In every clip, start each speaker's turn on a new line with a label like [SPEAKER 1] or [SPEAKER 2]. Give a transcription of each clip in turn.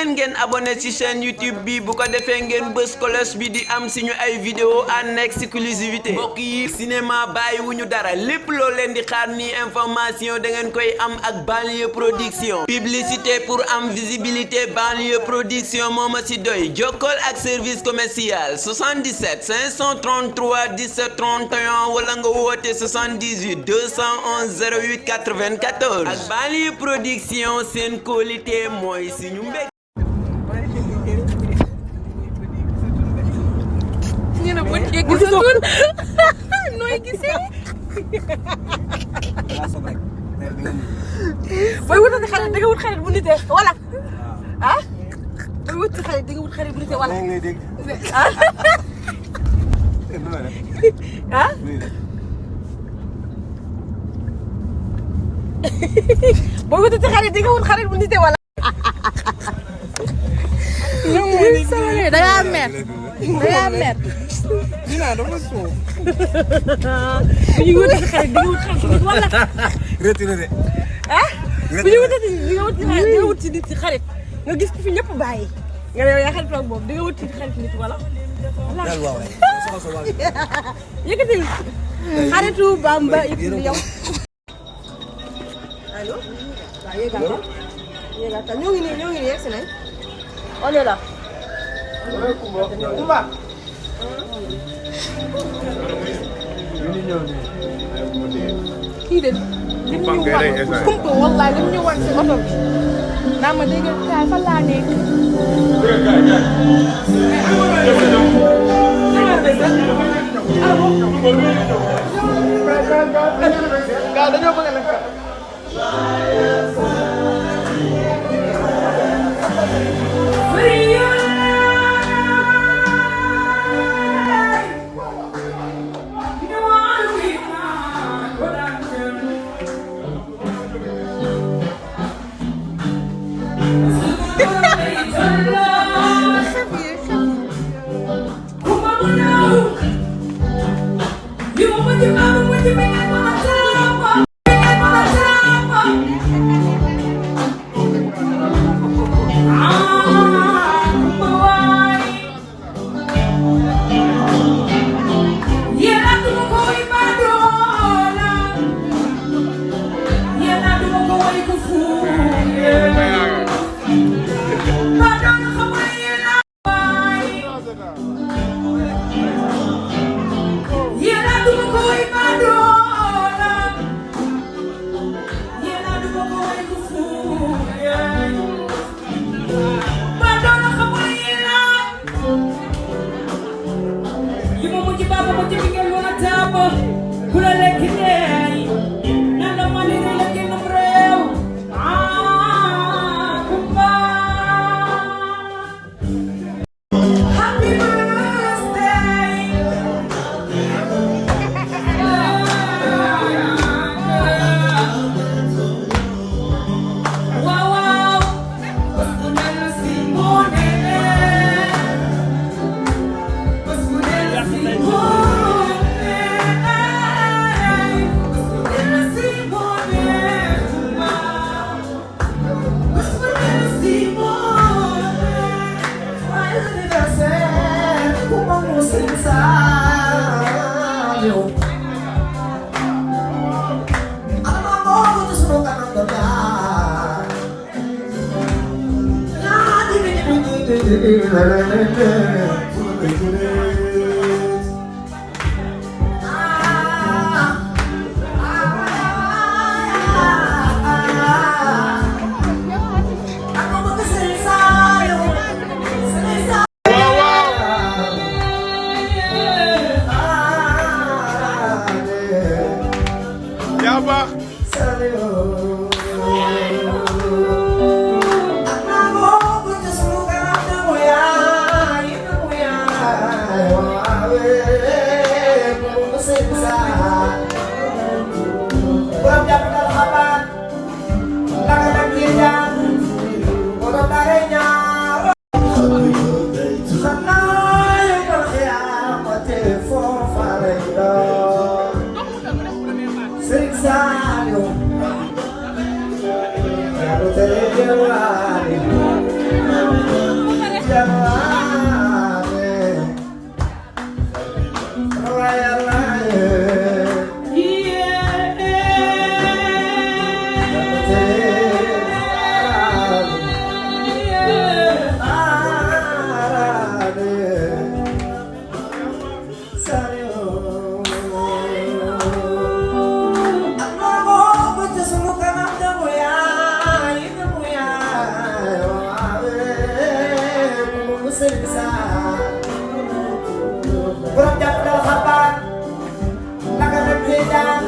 [SPEAKER 1] leen ngeen abonné ci chaîne YouTube bi bu ko defee ngeen bës cloche bi di am suñu ay vidéo en exclusivité mbokk yi cinéma bàyyiwuñu dara lépp loo leen di xaar ni information da ngeen koy am ak Banlieue Production publicité pour am visibilité Banlieue Production moo ma ci doy jokkool ak service commercial 77 533 17 31 wala nga woote 78 211 08 94 ak Banlieue Production seen qualité mooy suñu mbég.
[SPEAKER 2] ñu ne bu ñu gisatul nooy gisee. booy wutati xarit da nga wut xarit bu nite wala ah booy wut xarit da nga wut xarit bu nite wala ah booy wutati xarit da nga wut xarit bu nite wala. da ngaa mer da ngaa mer.
[SPEAKER 3] Dina dafa suuf.
[SPEAKER 2] bu ñu wutati xarit da nga wut xarit bu nite wala.
[SPEAKER 3] retiré de.
[SPEAKER 2] ah bu ñu wutati di nga wut ci nit ci xarit nga gis ko fi ñëpp bàyyi nga ne yaa xarit toog boobu di nga wut ci xarit nit wala.
[SPEAKER 3] waaw
[SPEAKER 2] yëkkati xaritu Bamba yëkkati yow. allo. waaw yéegal ñoo ngi nii yegg si nañ. on est là. Kumba. kii de. li mu ñu wan kumpa wallaay li mu ñu wan si oto bi. naa ma dégg kaay fan laa nekk.
[SPEAKER 3] Gaaw dañoo bëgg nag.
[SPEAKER 4] Serigne Saliou borom jàpp dal xabaar naka la président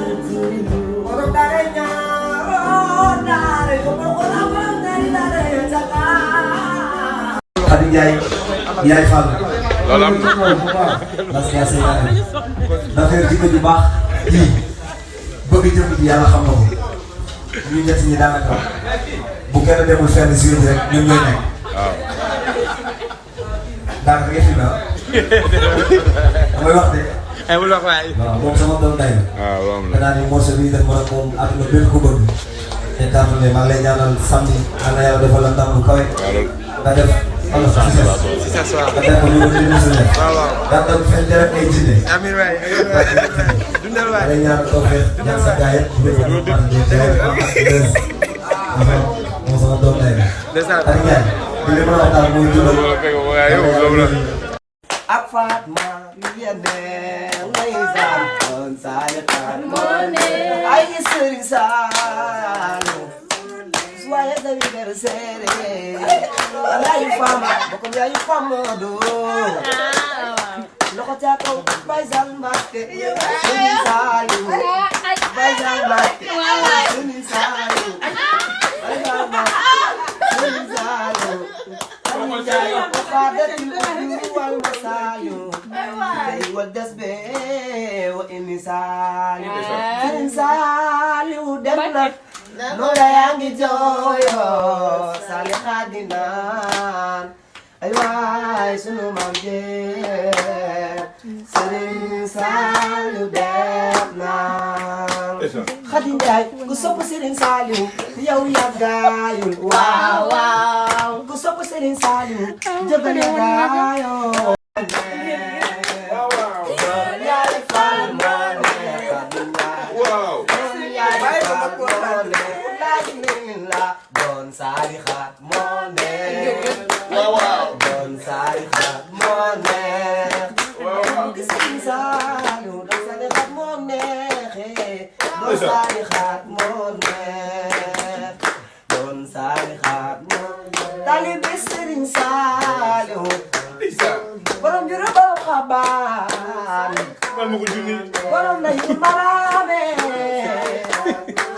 [SPEAKER 4] borom daara ñaar daara ko borom daara jaka Khady Ndiaye yaay Fall
[SPEAKER 5] loolu am na
[SPEAKER 4] parce que assez dafa jikko ju baax ji bëgg jëm ji yàlla xam na ko ñu ñett ñi daanaka bu kenn demul fenn si rek ñun ñooy nekk
[SPEAKER 5] waaw
[SPEAKER 4] daanaka nga fi na damay wax de
[SPEAKER 3] ay wul wax waay
[SPEAKER 4] waaw moom sama doom day la
[SPEAKER 5] waaw loolu am na
[SPEAKER 4] danaa ni morceau bi def ma moom àdduna bépp ko bëgg te tàmbale maa ngi lay ñaanal samedi ana yàlla defal la ndam lu kawe nga def alors
[SPEAKER 3] si sa soir
[SPEAKER 4] nga def ko ñu ko ñu musul def
[SPEAKER 3] waaw waaw
[SPEAKER 4] daa doon fen deret ay jinne
[SPEAKER 3] amiin waay dundal waay
[SPEAKER 4] lay ñaanal toog fee ñaan sa gaay yëpp ñu ngi moom sama doom day la Khady Ndiaye li ma wax daal mooy dundal ak Fatma yene lay zam kon saale Fatma ay Serigne Saliou joyeux anniversaire alayu fama bokom yayu fama do loxo ca kaw Baysal Mbacké Serigne Saliou Baysal Mbacké Serigne Saliou Baysal Mbacké Serigne Saliou Ndiaye ko xaadatil wal masayu ay wal dasbe wa inni Saliou Serigne Saliou dem na Noda yaa ngi jooyo Sali Khady naan ay waay sunu maam jeex Serigne Saliou dem na Khady Ndiaye ku sopp Serigne Saliou yow yàggaayul waaw waaw ku sopp Serigne Saliou jëbal yàggaayo Sali xaat moo neex waaw doon Sali xaat moo neex waaw Serigne Saliou doon Sali xaat moo neex doon Sali xaat moo neex doon Sali xaat moo neex taalibe Serigne Saliou borom jure borom xabaan borom na yu marame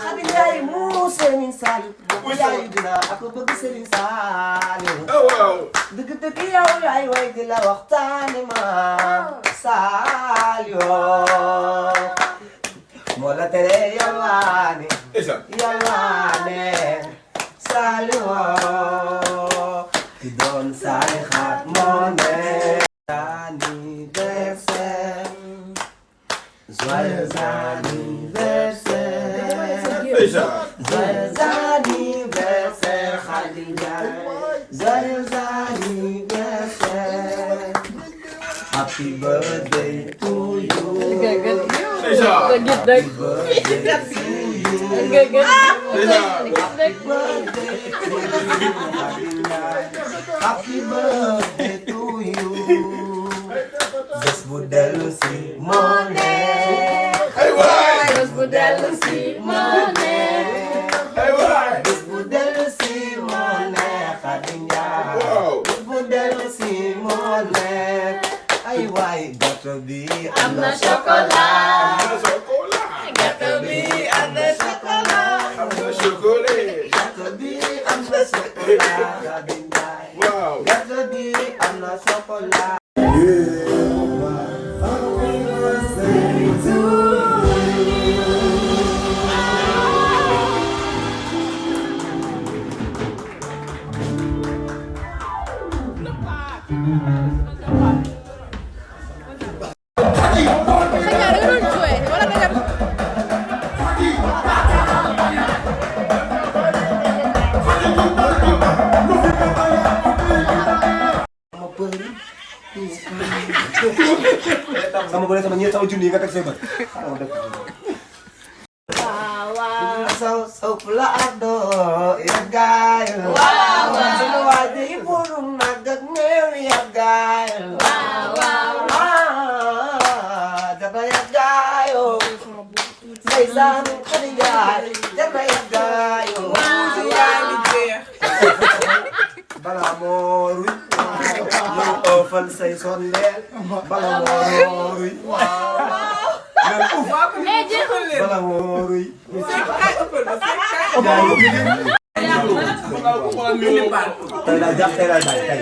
[SPEAKER 4] Khady Ndiaye mu Serigne Saliou yaay dina ak bëgg Serigne Saliou dëgg dëgg yow yaay way di la waxtaane ma Saliou moo la tere yalwaane yalwaane Saliou ki doon Sali xaat moo ne anniversaire joyeux anniversaire joyeux anniversaire Khady Ndiaye joyeux anniversaire happy birthday to you happy birthday to you happy birthday to you bés bu dellu si moo neex bés bu dellu si moo neex bés bu dellu si moo neex Khady Ndiaye bés bu dellu si moo neex ay waay gâteau bi am na chocolat gâteau bi am na chocolat gâteau bi am na chocolat Khady Ndiaye gâteau bi am na chocolat sama boleh sama ñeent sama junni nga teg say bët waaw saw saw pula ado ya gaay waaw sunu waaji iburu nag ak neew ya gaay waaw daba ya gaay ndeysaan Khady Ndiaye daba ya gaay waaw yaa ngi jeex bala moo ruy fal say sondeel bala moo ruy bala moo ruy tey laa jàpp tey laay bàyyi tey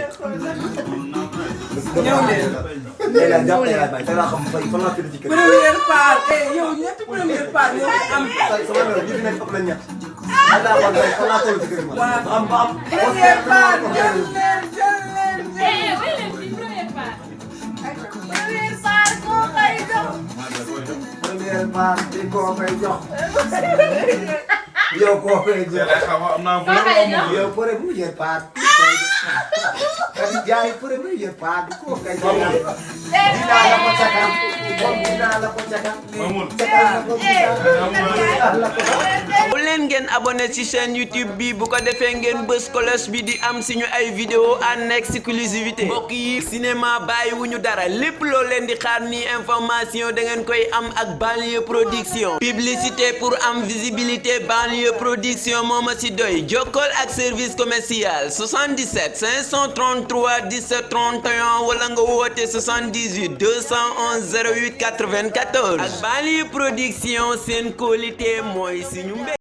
[SPEAKER 4] tey laa jàpp tey laay bàyyi tey laa xam fan laa tëdd ci kër
[SPEAKER 5] première part yow ñetti première part ñoo am
[SPEAKER 4] tey sama yoon ñi fi nekk ëpp na ñett ay daa fan laa toll ci kër ma am
[SPEAKER 5] première part jël leen
[SPEAKER 4] première part di koo koy jox yow koo koy jox yow première part kasi jaay première part di koo koy jox dinaa la ko cakam dinaa la ko cakam
[SPEAKER 1] bu leen ngeen abonné ci chaîne YouTube bi bu ko defee ngeen bës cloche bi di am suñu ay vidéo en exclusivité mbokk yi cinéma bàyyiwuñu dara lépp loo leen di xaar ni information da ngeen koy am ak Banlieue Production publicité pour am visibilité Banlieue Production moo ma ci doy jokkool ak service commercial 77 533 17 31 wala nga woote 78 211 08 94 ak Banlieue Production seen qualité mooy suñu mbé